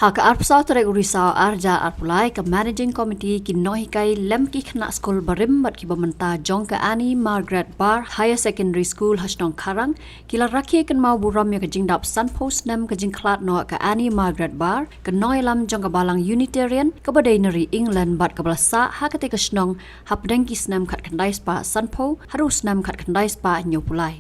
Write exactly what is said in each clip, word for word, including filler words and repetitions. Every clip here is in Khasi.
Ha ka arphew saw tarik u Risaw arhajar arphew lai, ka Managing Committee, ki nonghikai lem ki khynnah skul barim bad kiba mynta jong ka Annie Margaret Barr Higher Secondary School ha shnong Kharang, ki la rakhe kynmaw burom ïa ka jingdap sanphew snem ka jingkhlad noh ka Annie Margaret Barr, ka nongïalam jong ka Balang Unitarian kaba dei na ri England bad kaba la sah ha katei ka shnong hapdeng ki snem khatkhyndai spah sanphew haduh snem khatkhyndai spah hynñiewphew lai.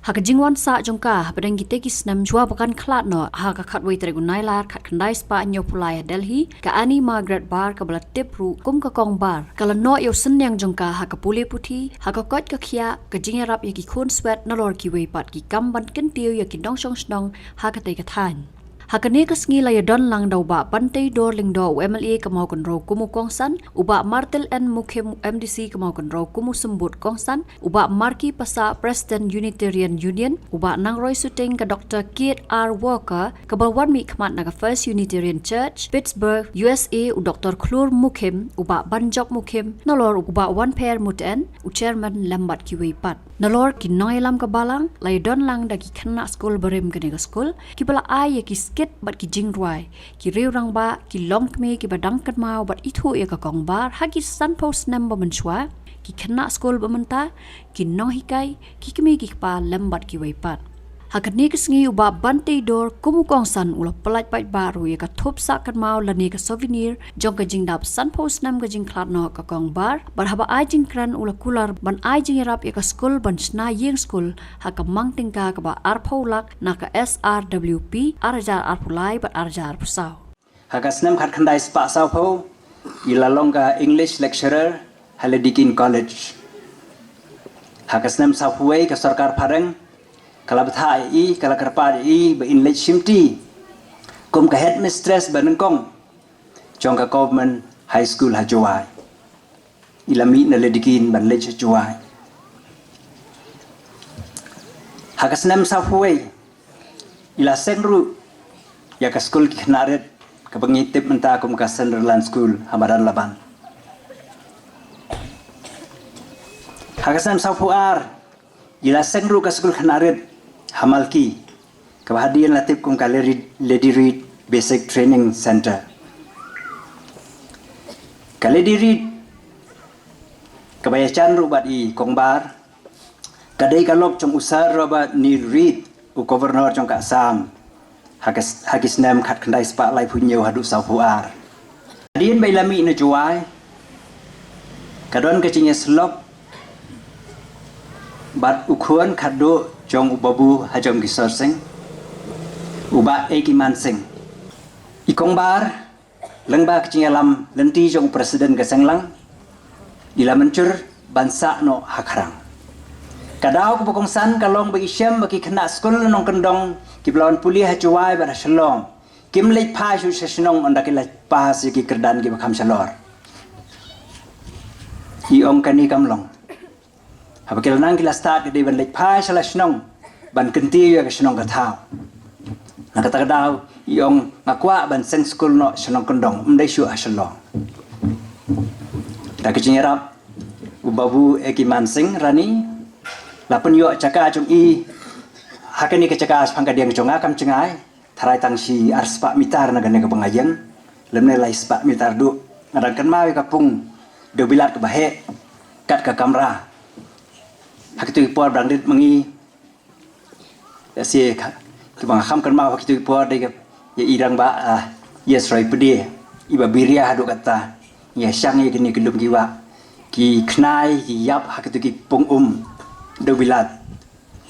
Ha ka jingwan sah jong ka hapdeng kitei ki snem shuwa ba kan khlad noh ha ka khatwei tarik u Nailar khatkhyndai spah hynñiewphew lai ha Delhi, ka Annie Margaret Barr kaba la tip ruh kum ka Kong Barr ka la noh ïa u synñiang jong ka ha ka pule puthi, ha ka koit ka khiah, ka jingïarap ïa ki khun swet nalor kiwei pat ki kam ban kyntiew ïa ki nongshong shnong ha katei ka thaiñ. Ha kane ka sngi la ïadon lang da u Bah Banteidor Lyngdoh, u M L A ka Mawkynrew kum u kongsan, u Bah Martil N Mukhim, M D C ka Mawkynrew kum u symbud kongsan, u Bah Marky Passah, President Unitarian Union, u Bah Nangroy Suting, ka Doctor Kate R Walker kaba wan mihkhmat na ka First Unitarian Church, Pittsburgh, U S A, u Doctor Khlur Mukhim, u Bah Banjop Mukhim, nalor u Bah Wanpher Muthen, u Chairman lem bad kiwei pat. Nalor ki nongïalam ka Balang la ïadon lang da ki khynnah skul barim kane ka skul, kiba la ai ïa ki skit bad ki jingrwai, ki riew rangbah, ki longkmie kiba dang kynmaw bad ithuh ïa ka Kong Barr ha ki sanphew snem ba mynshuwa, ki khynnah skul ba mynta, ki nonghikai, ki kmie ki kpa lem bad kiwei pat. Ha kane ka sngi u Bah Banteidor kum u kongsan u la pyllait paidbah ruh ïa ka thup sah kynmaw lane ka souvenir jong ka jingdap sanphew snem ka jingkhlad noh ka Kong Barr, bad haba ai jingkren u la kular ban ai jingïarap ïa ka skul ban shna ïing skul ha ka mang tyngka kaba arphew lak na ka S R W P arhajar arphew lai bad arhajar arphew saw. Ha ka snem khatkhyndai spah sawphew, i la long ka English lecturer ha Lady Kin College. Ha ka snem sawphew wei ka sorkar phareng ka la bthah ïa i, ka la kyrpad ïa i ba in leit shimti kum ka headmistress ba nyngkong jong ka Government High School ha Jowai. I la mih na Lady Kin ban leit sha Jowai. Ha ka snem sawphew wei, i la seng ruh ïa ka skul ki khynnah rit kaba ngi tip mynta kum ka Sunderland School ha Madanlaban. Ha ka snem sawphew ar, i la seng ruh ka skul khynnah rit ha Malki, kaba hadien la tip kum ka Lady, Lady Reed Basic Training Centre. Ka Lady Reed, kaba ïajan ruh bad i Kong Barr, ka dei ka lok jong u Sir Robert Neil Reed, u Governor jong ka Assam, ha ka, ha ki snem khatkhyndai spah laiphew hynñiew haduh sawphew ar. Hadien ba i la mih na Jowai, ka don ka jingïasyllok bad u khun khatduh jong u Babu Hajom Kishore Singh, u Bah A K Mansingh. I Kong Barr, lyngba ka jingïalam lynti jong u President ka seng lang, i la mynjur ban sah noh ha Kharang. Ka daw kaba kongsan ka long ba i shem ba ki khynnah skul nongkyndong kiba la wan pule ha Jowai bad ha Shillong kim leit phai shuh sha shnong ynda ki la pass ïa ki kyrdan kiba kham shalor. I ong kane kam long. Haba ki la nang ki la stad ki dei ban leit phai sha la shnong ban kyntiew ïa ka shnong ka thaw. Na kata ka daw i ong nga kwah ban seng skul noh sha nongkyndong, ym dei shuh ha Shillong. Da ka jingïarap u Babu A K Mansingh Rani, la pynïoh jaka jong i ha kane ka jaka shaphang ka dieng jong nga kam jngai. Tharai tang shi ar spah mitar na kane kaba nga ïeng, lymne lai spah mitar duh. Nga dang kynmaw ïa ka pung dewbilat kaba heh kat ka kamra. Ha kito ki por ba dang rit ma ngi, ïa shi ka, kiba nga kham kynmaw ha kito ki por dei ka, ïa i rangbah, ah, Yes Roy Pde, iba biria haduh katta, ïa shang ïa kine ki lum ki wah, ki khnai ki ïap ha kito ki pung um dewbilat.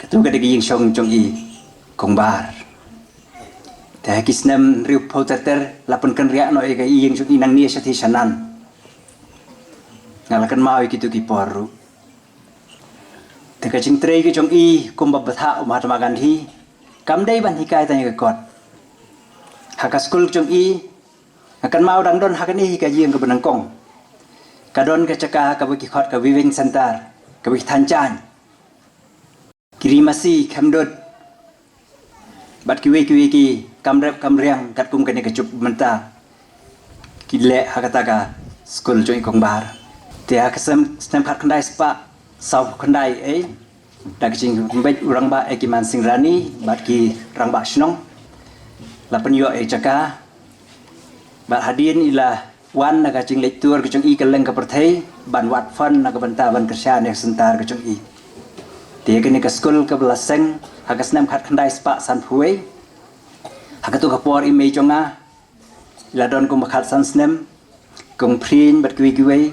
Kato ka dei ka ïing shong jong i Kong Bar. Te ha ki snem hynriewphew ter ter la pynkynriah noh ïa ka ïing jong i nangne shathie shanan. Nga la kynmaw ïa kito ki por ruh. Te ka jingtrei ka jong i kumba bthah u Mahatma Gandhi kam dei ban hikai tang ïa ka kot. Ha ka skul jong i nga kynmaw dang don ha kane hi ka ïing kaba nyngkong. Ka don ka jaka kaba ki khot ka weaving center, kaba ki than jaiñ. Ki ri masi, khemdut bad kiwei kiwei ki kam rep kam riang katkum kane ka juk mynta ki leh ha kata ka skul jong i Kong Bar. Te ha ka snem, snem khatkhyndai spah sawphew khyndai ei, da ka jingpynbeit u Rangbah A K Mansingh Rani bad ki rangbah shnong, la pynïoh ïa ka jaka Bad hadien i la wan na ka jingleit tour ka jong i kylleng ka pyrthei ban wad fund na ka bynta ban kyrshan ïa ka center ka jong i. Te kane ka skul kaba la seng ha ka snem khatkhyndai spah sanphew wei. Ha kato ka por i mei jong nga i la don kumba khatsan snem. Kong Phriñ bad kiwei kiwei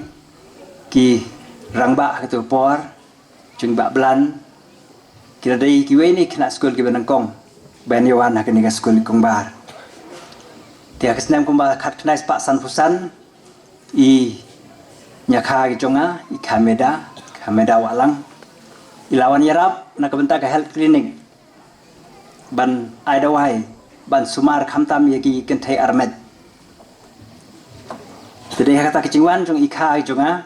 ki rangbah ha kato ka por, jong i Bah Blan, ki la dei kiwei na ki khynnah skul kiba nyngkong ban ïa wan ha kane ka skul i Kong Bar. Te ha ka snem kumba khatkhyndai spah sanphew san, i ñiakha ki jong nga, i Khameda, Khameda Wahlang, i la wan ïarap na ka bynta ka health clinic ban ai dawai, ban sumar khamtam ïa ki kynthei armet. Te dei ha kata ka jingwan jong i kha ki jong nga,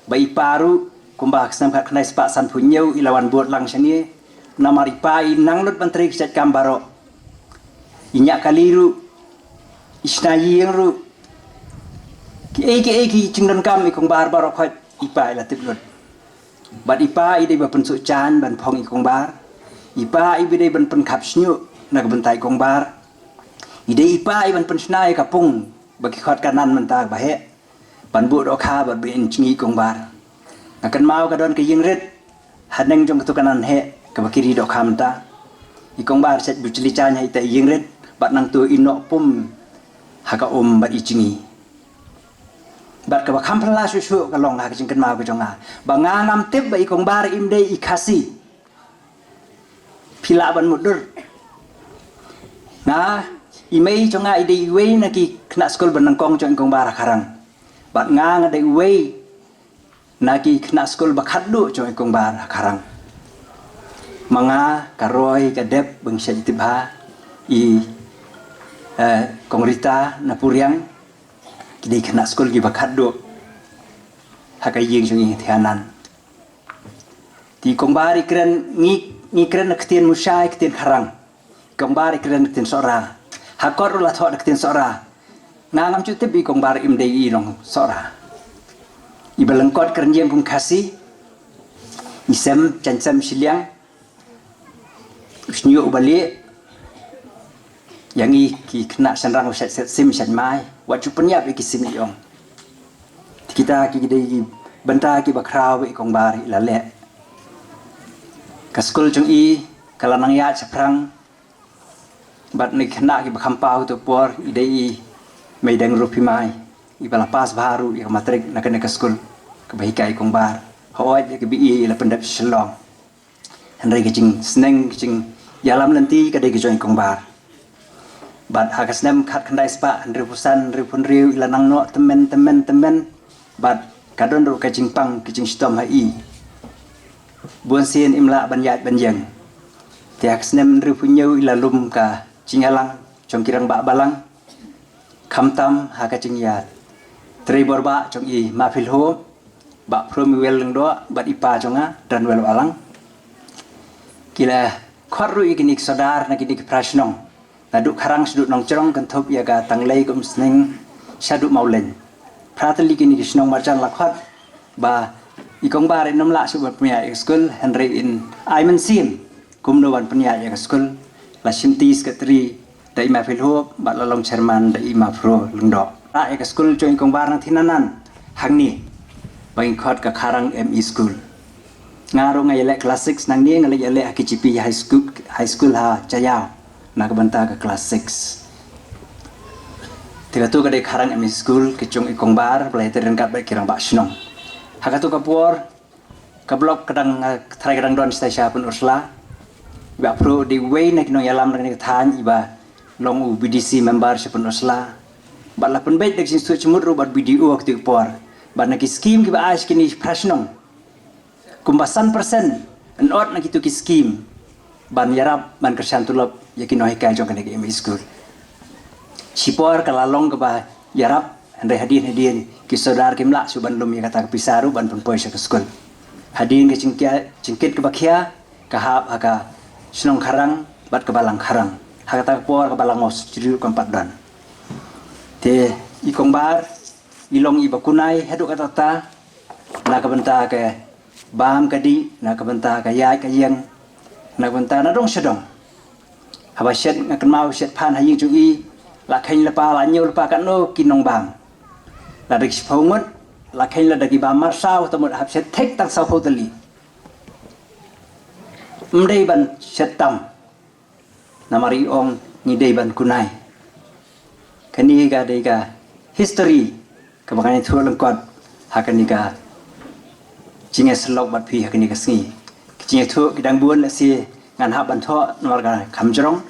ba i pa ruh kumba ha ka snem khatkhyndai spah sanphew hynñiew i la wan bud lang shane. Namar i pa i nang lut ban trei ki jait kam baroh. I ñiah kali ruh, i shna ïing ruh, kiei kiei ki jingdonkam i Kong Bar baroh khoit i pa i la tip lut. Bad i pa i dei ba pynsuh jaiñ ban phong i Kong Bar. I pa i ba dei ban pynkhap shñiuh na ka bynta i Kong Bar. I dei i pa i ban pynshna ïa ka pung ba ki khot kanan mynta ba heh, ban buh dohkha bad ban jngi i Kong Bar. Nga kynmaw ka don ka ïing rit haneng jong kato kanan heh kaba ki ri dohkha mynta. I Kong Bar shait buh jli jaiñ ha ita i ïing rit bad nangto i noh pum ha ka um bad i jngi. Bad kaba kham phylla shuh shuh ka long ha ka jingkynmaw ka jong nga ba nga ngam tip ba i Kong Bar im dei i Khasi. Phi lah ban mutdur. Nga, i mei jong nga i dei iwei na ki khynnah skul ba nyngkong jong i Kong Bar ha Kharang. Bad nga nga dei iwei na ki khynnah skul ba khatduh jong i Kong Bar ha Kharang. Ma nga ka roi ka dep ba ngi shait tip ha i, eh, Kong Rita na Puriang, ki dei khynnah skul kiba khatduh ha ka ïing jong i Thianan. Te i Kong Bar i kren, ngi, ngi kren na ktien Mushai, ktien Kharang. I Kong Bar i kren na ktien Sohra. Ha kot ruh la thoh na ktien Sohra. Nga ngam ju tip i Kong Bar im dei i long Sohra. I ba lyngkot kren ïing kum Khasi. I sem, jan sem shiliang. U shñiuh u ba lieh. Ïa ngi ki khynnah shynrang u shait set sim shait mai, wat ju pynïap ïa ki sim i ong. Te kita ki dei ki bynta kiba khraw ba i Kong Bar i la leh. Ka skul jong i ka la nang ïaid shaphrang. Bad na ki khynnah kiba kham paw tu por i dei i Meideng Ruphimai, i ba la pass bha ruh ïa ka matrik na kane ka skul kaba hikai i Kong Bar. Hooid ïa ka B A i la pyndep sha Shillong. Hynrei ka jingsneng, ka jingïalam lynti ka dei ka jong i Kong Bar. Bad ha ka snem khatkhyndai spah hynriewphew san, hynriewphew hynriew i la nang noh tymmen, tymmen, tymmen. Bad ka don ruh ka jingpang, ka jingshitom ha i. Bun sien im lah ban ïaid ban ïeng. Te ha ka snem hynriewphew hynñiew i la lum ka jingïalang jong ki rangbah balang. Khamtam ha ka jingïatrei bor bah jong i Maphi Lhup, Bah Phromiwel Lyngdoh bad i pa jong nga Danwel Wahlang. Ki la khot ruh ïa kine ki sordar na kine ki phra shnong. Naduh Kharang shaduh Nongchrong, kynthup ïa ka Tanglei, ka Umsning shaduh Mawlein. Phra tylli kine ki shnong marjan la khot ba i Kong Bar in ym lah shuh ban pynïaid ïa ka skul, hynrei in ai mynsiem kumno ban pynïaid ïa ka skul. La shim ti secretary da i Maphi Lhup bad la long chairman da i Ma Phro Lyngdoh. Lah ïa ka skul jong i Kong Bar Nangthynanan hangne ba ngin khot ka Kharang M E School. Nga ruh nga ïaleh class six nangne, nga la ïaleh ha K G P High School, High School ha Jaïaw na ka bynta ka class six. Te kato ka dei Kharang M E School ka jong i Kong Bar ba la ïatrei ryngkat bad ki rangbah shnong. Ha kato ka por ka block ka dang, eh, ka tharai ka dang don shatai sha Pynursla. Bah Phro dei uwei na ki nongïalam na kane ka thaiñ, i ba long u B D C member sha Pynursla. Bad la pynbeit da ka jingsngewthuh jingmut ruh bad B D O ha kato ka por. Bad na ki skim kiba ai sha kine phra shnong, kumba san percent yn ot na kito ki skim ban ïarap ban kyrshan tulop ïa ki nonghikai jong kane ka M E School. Shipor ka la long kaba ïarap, hynrei hadien hadien ki sordar kim lah shuh ban lum ïa kata ka pisa ruh ban pynpoi sha ka skul. Hadien ka jingkia, jingkit kaba khia ka hap ha ka shnong Kharang bad ka balang Kharang. Ha kata ka por ka balang Mawshynrut ruh kam pat don. Te i Kong Bar i long i ba kunai haduh katta katta na ka bynta ka bam ka dih, na ka bynta ka ïaid ka ïeng, na ka bynta na dong sha dong. Haba shet, nga kynmaw shet phan ha ïing jong i, La kheiñ lypa, la ñiew lypa katno ki nongbam. Lada ki shiphew ngut, la kheiñ lada ki bam marsaw, ta mut hap shet thik tang sawphew tylli. Ym dei ban shet tam. Namar i ong ngi dei ban kunai. Kane ka dei ka history kaba ngan ïathuh lyngkot ha kane ka jingïasyllok bad phi ha kane ka sngi. Ki jingïathuh ki dang bun, lehse ngan hap ban thoh namar ka kham jrong.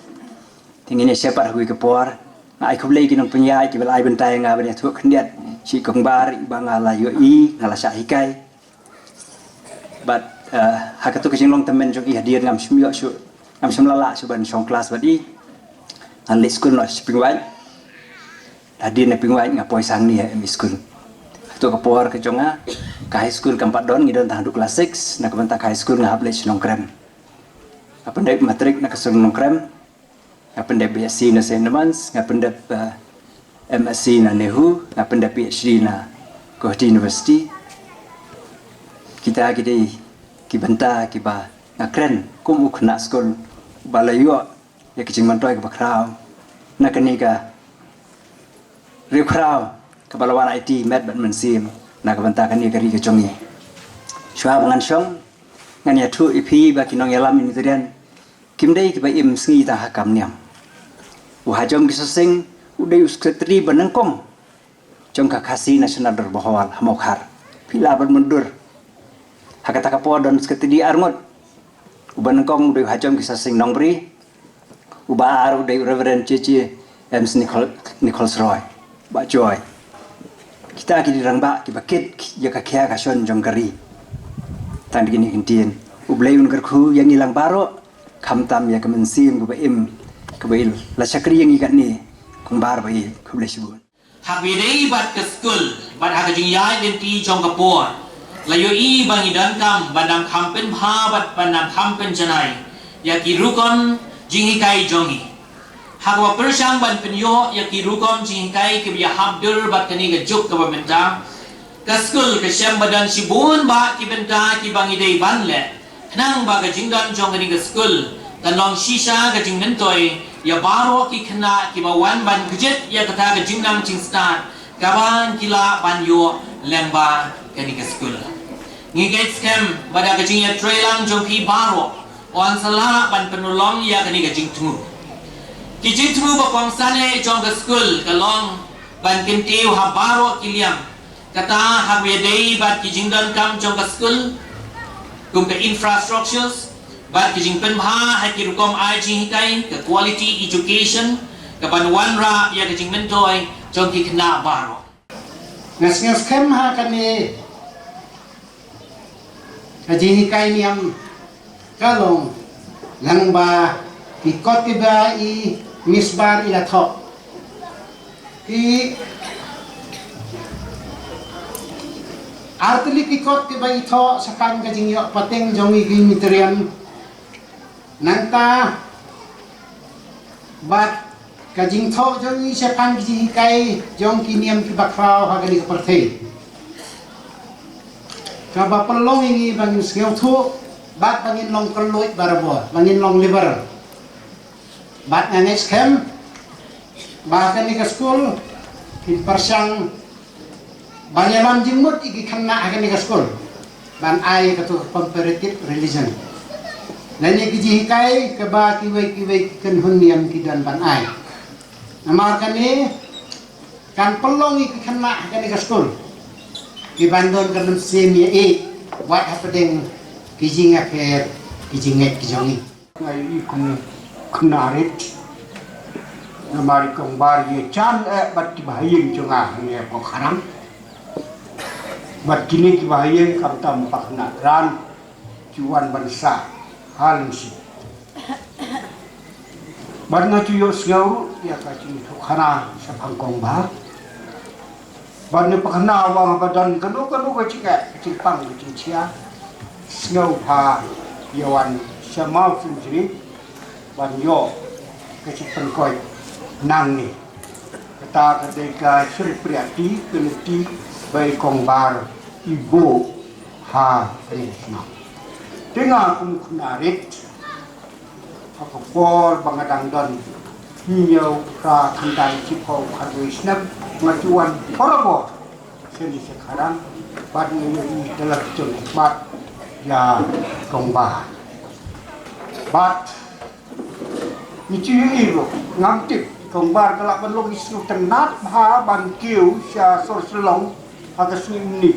Te ngin ïa shepard ha kawei ka por. Nga ai khublei ki nongpynïaid kiba la ai bynta ïa nga ban ïathuh khyndiat sha i Kong Bar, iba nga la ïohi, nga la shah hikai. Bad, eh, ha kato ka jinglong tymmen jong i, hadien ngam shym ïoh shuh, ngam shym la lah shuh ban shong klas bad i. Ngan leit skul noh sha Pyngwait. Hadien na Pyngwait nga poi shangne ha M E skul. Ha kato ka por ka jong nga, ka high school kam pat don, ngi don tang haduh klas six, na ka bynta ka high school nga hap leit sha Nongkrem. Nga pyndep matrik na ka shnong Nongkrem. Nga pyndep B S C na Saint Edmunds, nga pyndep, eh, M S C na NEHU, nga pyndep P H D na Gauhati University. Kita ki dei ki bynta kiba nga kren kum u khynnah skul ba la ïoh ïa ki jingmyntoi kiba khraw na kane ka riewkhraw kaba la wan aiti met bad mynsiem na ka bynta kane ka ri ka jong ngi. Shuwa ba ngan shong, ngan ïathuh ïa phi ba ki nongïalam Unitarian kim dei kiba im sngi tang ha kam niam. U Hajom Kishasing u dei u sekretari ba nyngkong jong ka Khasi National Dorbar Hall ha Mawkhar. Phi lah ban mutdur. Ha kata ka por don sekretari ar ngut. Uba nyngkong u dei u Hajom Kishasing Nongbri. Uba ar u dei u Reverend J J James Nichol-, Nichols Roy. Bah Joy. Kita ki dei rangbah kiba kit ïa ka khia ka shon jong ka ri. Tang da kine ki ktien, U Blei un kyrkhu ïa ngi lang baroh, khamtam ïa ka mynsiem kaba im, kaba i la shakri ïa ngi katne, Kong Bar ba i, khublei shibun. Haba ïadei bad ka skul, bad ha ka jingïaid lynti jong ka por, la ïohi ba ngi donkam ban nang kham pynbha bad ban nang kham pynjanai ïa ki rukom jinghikai jong ngi. Ha kaba pyrshang ban pynïoh ïa ki rukom jinghikai kiba ïahap dur bad kane ka juk kaba mynta, ka skul ka shem ba don shibun bah ki bynta kiba ngi dei ban leh, khnang ba ka jingdon jong kane ka skul kan long shisha ka jingmyntoi ïa baroh ki khynnah kiba wan ban kjit ïa kata ka jingnang jingstad kaba ki lah ban ïoh lyngba kane ka skul. Ngi ngeit skhem ba da ka jingïatreilang jong phi baroh, yn sa lah ban pynurlong ïa kane ka jingthmu. Ki jingthmu ba kongsan eh jong ka skul ka long ban kyntiew ha baroh ki liang, kata haba ïadei bad ki jingdonkam jong ka skul, kum ka infrastructures, bad ki jingpynbha ha ki rukom ai jinghikai, ka quality education, kaban wanrah ïa ka jingmyntoi jong ki khynnah baroh. Nga sngew skhem ha kane ka jinghikai niam ka long lyngba ki kot kiba i Miss Bar i la thoh. Ki artylli ki kot kiba i thoh shaphang ka jingïoh pateng jong ngi ki Unitarian. Nangta bad ka jingthoh jong ngi shaphang ki jinghikai jong ki niam kiba khraw ha kane ka pyrthei, kaba pynlong ïa ngi ba ngin sngewthuh bad ba ngin long kylluid barabor, ba ngin long liberal. Bad nga ngeit skhem ba ha kane ka skul kin pyrshang ban ïalam jingmut ïa ki khynnah ha kane ka skul ban ai ïa kato ka comparative religion lane ki jinghikai kaba kiwei kiwei ki kynhun niam ki don ban ai. Namar kane kan pynlong ïa ki khynnah ha kane ka skul ki ban don ka mynsiem ïa ïeit wat hapdeng ki jingïapher ki jingngeit ki jong ngi. Nga ïohi kum khynnah rit. Namar i Kong Bar i jan eh bad kiba ha ïing jong nga hangne ha Pokhara. Bad kine kiba ha ïing khamtam pakhynnah tran ki wan ban sah ha lynti. Bad nga ju ïohsngew ruh ïa ka jingïathuhkhana shaphang Kong Bar. Bad ne pakhynnah ba nga ba don kano kano ka jingeh, ka jingpang, ka jingshia, sngewbha ïa wan sha Mawsynjri ban ïoh ka jingpynkoit nangne. Kata ka dei ka Shri Priati, ka lynti ba i Kong Bar i buh ha kane ka shnong. Te nga kum khynnah rit, ha ka por ba nga dang don Hynñiew phra khyndai shiphew khatwei snem nga ju wan borabor shane sha Kharang bad nga ïohi da la jong bad ïa Kong Bar. Bad ngi ju ïohi ruh ngam tip Kong Bar ka lah ban long i sngewtynnat bha ban kiew sha sor Shillong ha ka sngi mynne.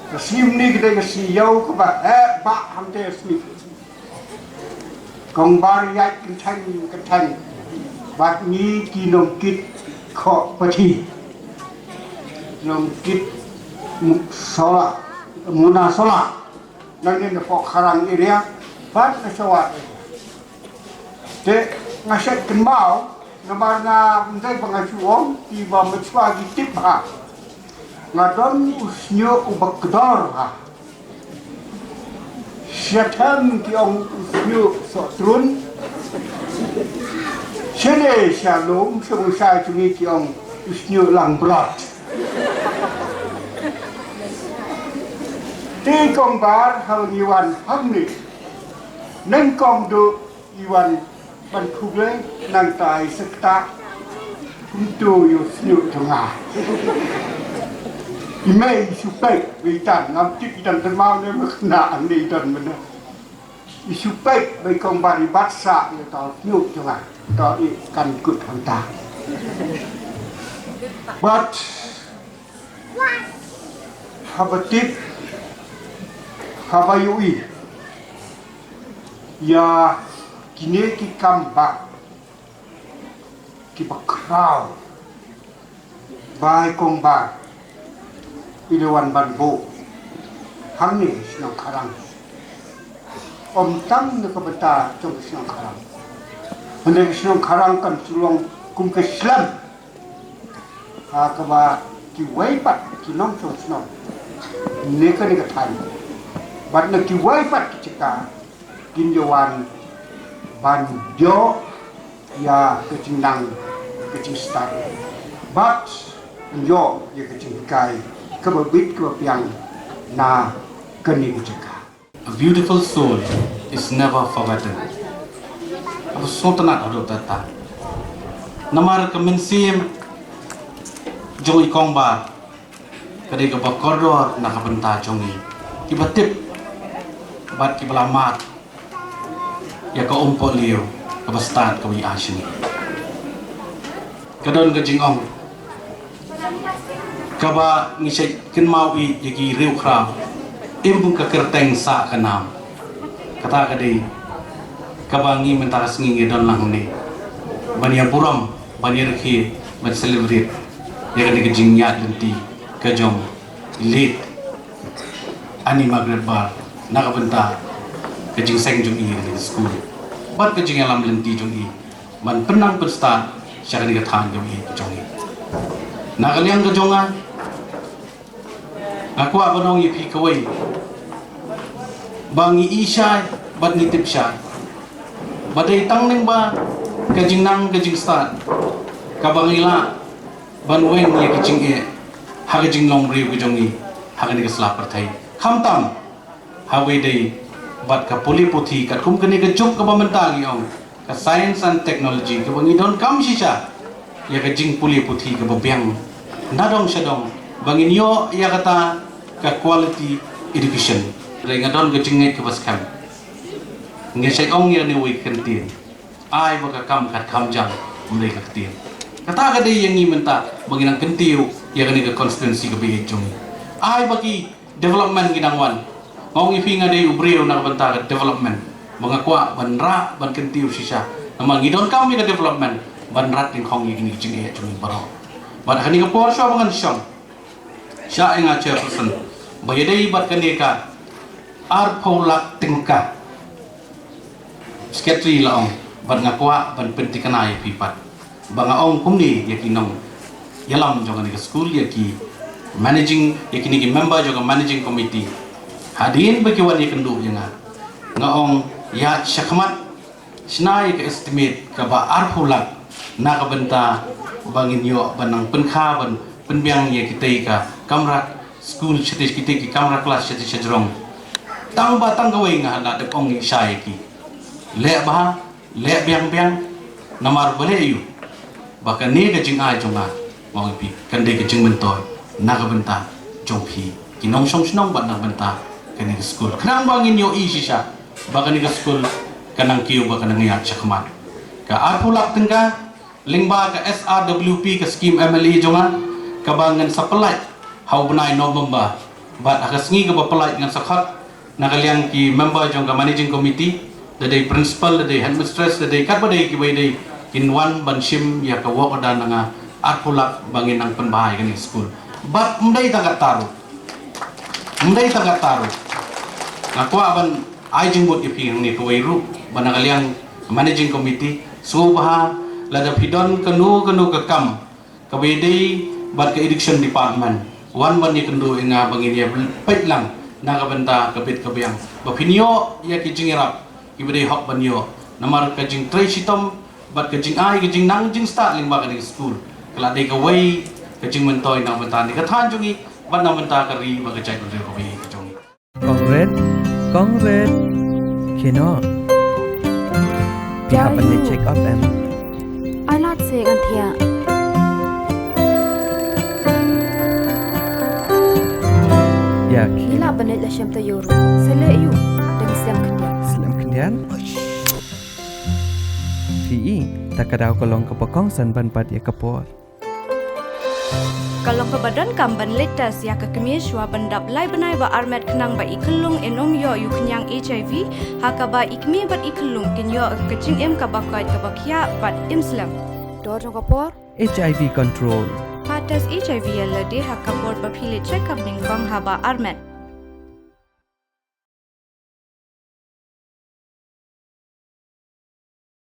Ka sngi mynne ka dei ka sngi ïew kaba heh bha hangta ka sngi. Kong Bar ïaid kynthei kynthei bad ngi ki nongkit khoh pathi, nongkit mu-, sola, muna sola. Nangne na poh Kharang area bad na Sawat area. Te nga shait kynmaw namar nga ym dei ba nga shu ong, kiba mynshwa ki tip bha. Nga don u shñiuh uba kdor bha. Shatham ki ong u shñiuh sohtrun. Shane sha lum sha u shai jong ngi ki ong u shñiuh langbrot. Te Kong Bar haba ngi wan hangne, nyngkong duh i wan ban khublei, nangta i sa ktah kumto ïa u shñiuh jong nga. I mei i shu peit ba i tan, ngam tip i dang kynmaw ne ba khynnah hangne i don mynne. I shu peit ba i Kong Bar i bat sah ïa uta u shñiuh jong nga. Uta i kan kut hangta. Bad haba tip, haba ïohi ïa kine ki kam ba kiba khraw ba i Kong Bar i la wan ban buh hangne shnong Kharang. Ym tang na ka bynta jong ka shnong Kharang, hynrei ka shnong Kharang kan shu long kum ka slem ha kaba kiwei pat ki nongshong shnong ne kane ka thaiñ bad na kiwei pat ki jaka kin ïa wan ban ïoh ïa ka jingnang ka jingstad bad ban ïoh ïa ka jinghikai kaba bit kaba biang na kane ka jaka. A beautiful soul is never forgotten. Kaba sngewtynnat haduh katta. Namar ka mynsiem jong i Kong Bar ka dei kaba kordor na ka bynta jong ngi kiba tip bad kiba la mad ïa ka umpohliew kaba stad kaba i ai sha ngi. Ka don ka jingong kaba ngi shait kynmaw ïa ki riewkhraw, im ka kyrteng sah ka nam. Kata ka dei kaba ngi mynta ka sngi ngi don lang hangne ban ïa burom, ban ïa rkhie, ban celebrate ïa kane ka jingïaid lynti ka jong i late Annie Margaret Bar na ka bynta ka jingseng jong i ha kane ka skul bad ka jingïalam lynti jong i ban pynnang pynstad sha kane ka thaiñ kaba ïeit ka jong i. Na ka liang ka jong nga, nga kwah ban ong ïa phi kawei ba ngi i shai bad ngi tip shai ba dei tang lyngba ka jingnang ka jingstad kaba ngi lah ban weng ïa ka jingeh ha ka jinglong briew ka jong ngi ha kane ka sla pyrthei. Khamtam haba ïadei bad ka pule puthi katkum kane ka juk kaba mynta ngi ong ka science and technology kaba ngi donkam shisha ïa ka jingpule puthi kaba biang na dong sha dong ba ngin ïoh ïa kata ka quality education. Hynrei nga don ka jingngeit kaba skhem. Nga shait ong ïa kane kawei ka kyntien, ai ba ka kam kat kham jam, ym dei ka ktien. Kata ka dei ïa ngi mynta ba ngi nang kyntiew ïa kane ka constituency kaba ïeit jong ngi. Ai ba ki development ki nang wan. Nga ong ïa phi nga dei u briew na ka bynta ka development ba nga kwah ban rah ban kyntiew shisha. Namar ngi donkam ïa ka development ban rat nyngkong ïa kine ki jingeh jong ngi baroh. Bad ha kane ka por shuwa ba ngan shong sha ïa nga chairperson ba ïadei bad kane ka arphew lak tyngka. Secretary la ong bad nga kwah ban pynthikna ïa phi pat ba nga ong kumne ïa ki nongïalam jong kane ka skul, ïa ki managing, ïa kine ki member jong ka managing committee. Hadien ba ki wan ïakynduh ïa nga, nga ong ïa shakhmat shna ïa ka estimate kaba arphew lak na ka bynta ba ngin ïoh ban nang pynkha ban pynbiang ïa kitei ka kamra skul shatei, kitei ki kamra klas shatei shajrong. Tang ba tang kawei nga la dep ong ïa shai ïa ki. Leh bha, leh biang biang. Namar balei ïoh ba kane ka jingai jong nga, ma ong ïa phi, kan dei ka jingmyntoi na ka bynta jong phi ki nongshong shnong bad na ka bynta kane ka skul. Khnang ba ngin ïohi shisha ba kane ka skul kan nang kiew bad kan nang ïaid shakhmat. Ka arphew lak tyngka lyngba ka S R W P, ka skim M L A jong nga, kaba ngan sa pynlait ha u bnai November. Bad ha ka sngi kaba pynlait ngan sa khot na ka liang ki member jong ka managing committee, da dei principal, da dei headmistress, da dei katba dei kiba ïadei, kin wan ban shim ïa ka work order na nga, arphew lak ba ngin nang pynbha ïa kane ka skul. Bad ym dei tang katta ruh. Ym dei tang katta ruh. Nga kwah ban ai jingmut ïa phi hangne kawei ruh, ba na ka liang managing committee, sngewbha lada phi don kano kano ka kam kaba ïadei bad ka education department, wan ban ïakynduh ïa nga ba ngin ïa peit lang na ka bynta ka bit ka biang ba phin ïoh ïa ki jingïarap kiba dei hok ban ïoh. Namar ka jingtrei shitom bad ka jingai, ka jingnang jingstad lyngba kane ka skul, ka la dei kawei ka jingmyntoi na ka bynta ne ka thaiñ jong ngi bad na ka bynta ka ri bad ka jaitbynriew kaba ïeit ka jong ngi. Kong Rit, Kong Rit. Khie noh. Phi hap ban leit check up em? Ai lad seh ngan thiah. Ïa khie. Ngi lah ban leit la shem taïew ruh. Sa leh aïu? Dang slem khyndiat. Slem khyndiat? Phi i, ta ka daw ka long kaba kongsan ban bat ïa ka por. Ka long kaba donkam ban leit test ïa ka kmie shuwa ban dap lai bnai ba armet khnang ba i khyllung in ym ïoh ïa u khñiang H I V, ha kaba i kmie bad i khyllung kin ïoh ka jingim kaba koit kaba khiah bad im slem. Dor jong ka por. H I V control. Pha test H I V ïa lade ha ka por ba phi leit check up nyngkong haba armet.